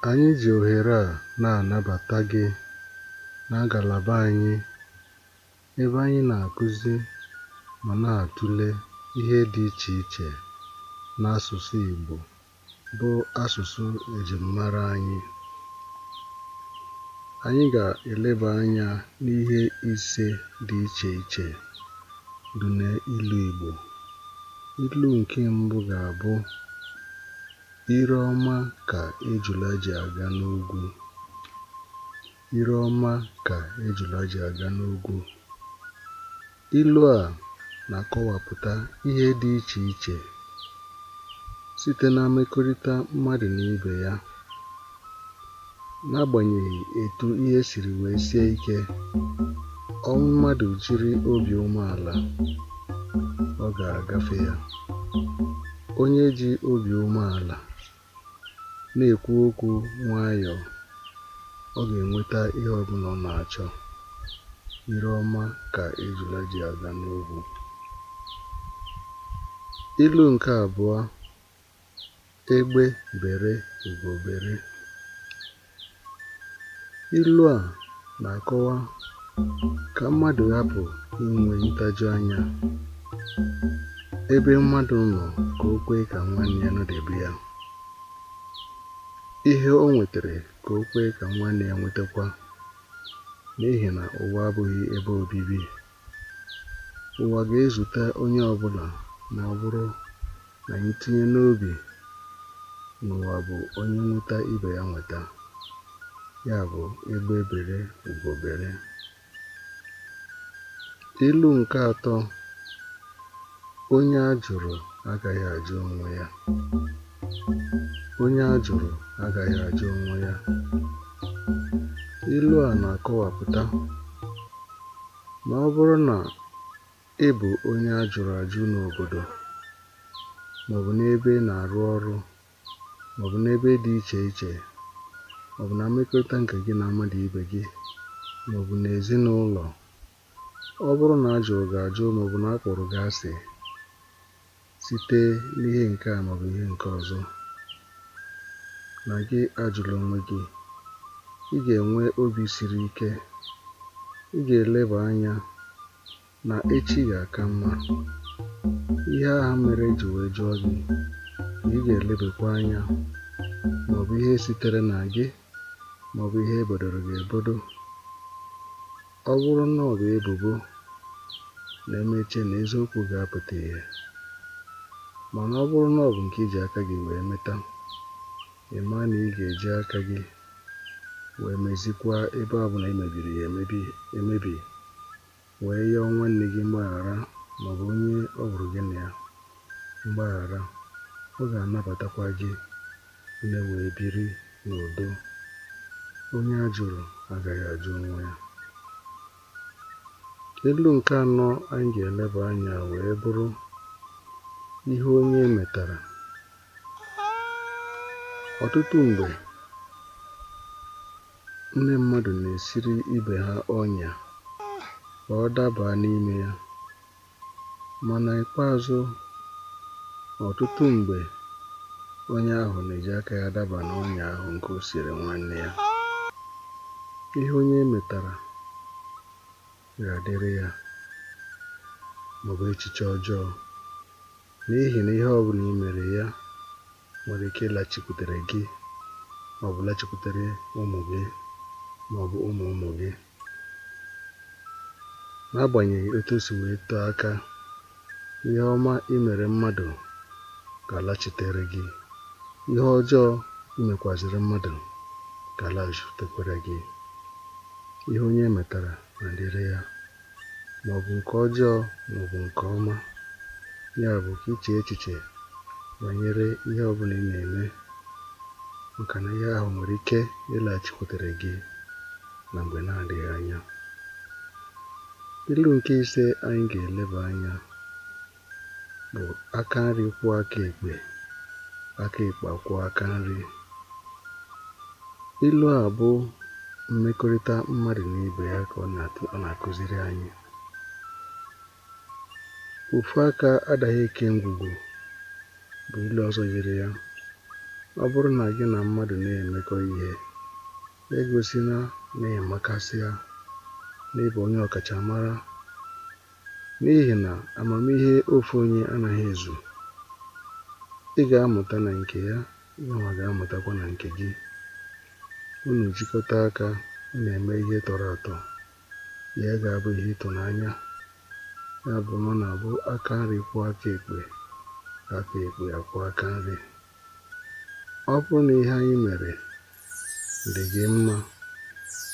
Anyị ji ohere a na-anabata gị na ngalaba anyị ebe anyị na-akụzi ma na-atụle ihe dị iche iche n'asụsụ Igbo bụ asụsụ ejimmara anyị. Anyị ga-eleba anya n'ihe ise dị iche iche dị n'ilu Igbo. Ilu nke mbụ ga-abụ ire ọma ka ejula ji aga n'ugwu. Ire ọma ka ejula ji aga n'ugwu. Ilu a na-akọwapụta ihe dị iche iche site na mmekọrịta mmadụ na ibe ya. N'agbanyeghị etu ihe siri wee sie ike, ọ mmadụ jiri obi umeala, ọ ga-agafe ya. Onye ji obi umeala na-ekwu okwu nwayọọ, ọ ga-enweta ihe ọbụla ọ na-achọ. Ire ọma ka ejula ji aga n'ugwu. Ilu nke abụọ, egbe bere ugo bere. Ilu a na-akọwa ka mmadụ hapụ inwe ntaju anya ebe mmadụ nọ ka o kwe ka nwanne ya nọdebe ya. Ihe o nwetere ka o kwe ka nwanne ya nwetakwa n'ihi na ụwa abụghị ebe obibi. Ụwa ga-ezute onye ọbụla ma ọ bụrụ na anyị tinye n'obi na ụwa bụ onye nweta ibe ya nweta. Ya bụ egbe bere ugo bere. Ilu nke atọ, onye a jụrụ agaghị ajụ onwe ya. Onye a jụrụ agaghị ajụ onwe ya. Ilu a na-akọwapụta na ọ bụrụ na ị bụ onye a jụrụ ajụ n'obodo maọbụ n'ebe ị na-arụ ọrụ maọbụ n'ebe dị iche iche maọbụ na mmekọrịta nke gị na mmadụ ibe gị maọbụ n'ezinụlọ, ọ bụrụ na a jụrụ gị ajụ maọbụ na a kpọrọ gị asị site n'ihe nke a maọbụ ihe nke ọzọ, na gị ajụla onwe gị, ị ga-enwe obi siri ike, ị ga-eleba anya na echi ga-aka mma. Ihe ahụ mere eji wee jụọ gị ka ị ga-elebakwa anya maọbụ ihe sitere na gị maọbụ ihe ebodoro gị ebodo. Ọ bụrụ na ọ bụ ebubo na emechie na eziokwu ga-apụta ìhè, mana ọ bụrụ na ọ bụ nke i ji aka gị wee meta, ị maa na ị ga-eji aka gị wee mezikwa ebe ọbụla e mebiri ya emebi wee yọọ nwanne gị mgbaghara maọbụ onye ọ bụrụ gị na ya mgbaghara. Ọ ga-anabatakwa gị, unu wee biri n'udo. Onye a jụrụ agaghị ajụ onwe ya. Ilu nke anọ anyị ga-eleba anya wee bụrụ ihe onye metara. Ọtụtụ mgbe, ndị mmadụ na-esiri ibe ha ọnya ka ọ daba n'ime ya, mana ikpeazụ, ọtụtụ mgbe onye ahụ na-eji aka ya daba n'ọnya ahụ nke o siri nwanne ya. Ihe onye metara ga-adịrị ya maọbụ echiche ọjọọ, n'ihi na ihe ọbụla i mere ya nwere ike ịlachikwutere gị maọbụ lachikwutere ụmụ gị maọbụ ụmụ ụmụ gị. N'agbanyeghị otu o si wee too aka, ihe ọma i mere mmadụ ga-alachitere gị, ihe ọjọọ i mekwaziri mmadụ ga-alachitekwara gị. Ihe onye metara na-adịrị ya, maọbụ nke ọjọọ maọbụ nke ọma. Ya bụ ka i chee echiche banyere ihe ọbụla ị na-eme, maka na ihe ahụ nwere ike ịlaghachikwutere gị na mgbe na-adịghị anya. Ilu nke ise anyị ga-eleba anya bụ aka nri kwọọ aka ekpe, aka ekpe akwọọ aka nri. Ilu a bụ mmekọrịta mmadụ na ibe ya ka ọ na-akụziri anyị. Ofu aka adaghị eke ngwugwu bụ ilu ọzọ yiri ya. Ọ bụrụ na gị na mmadụ na-emekọ ihe, egosina na ị makasịa, na ị bụ onye ọkachamara, n'ihi na amamihe ofu onye anaghị ezu. Ị ga-amụta na nke ya, yanwa ga-amụtakwa na nke gị. Unu jikọta aka, unu eme ihe tọrọ atọ, ya ga-abụ ihe ịtụnanya. Ya bụ na ọ na-abụ aka nri kwọọ aka ekpe, aka ekpe akwọọ aka nri. Ọ bụrụ na ihe anyị mere dị gị mma,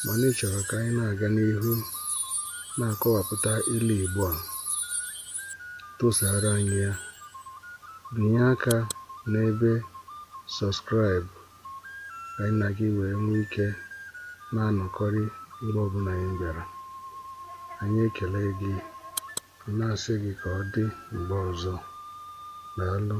mana ị chọrọ ka anyị na-aga n'ihu na-akọwapụta ilu Igbo a, tụsara anyị ya, binye aka n'ebe subscribe ka anyị na gị wee nwee ike na-anọkọrị mgbe ọbụla anyị bịara. Anyị ekele gị, na-asị gị ka ọ dị mgbe ọzọ. Daalụ.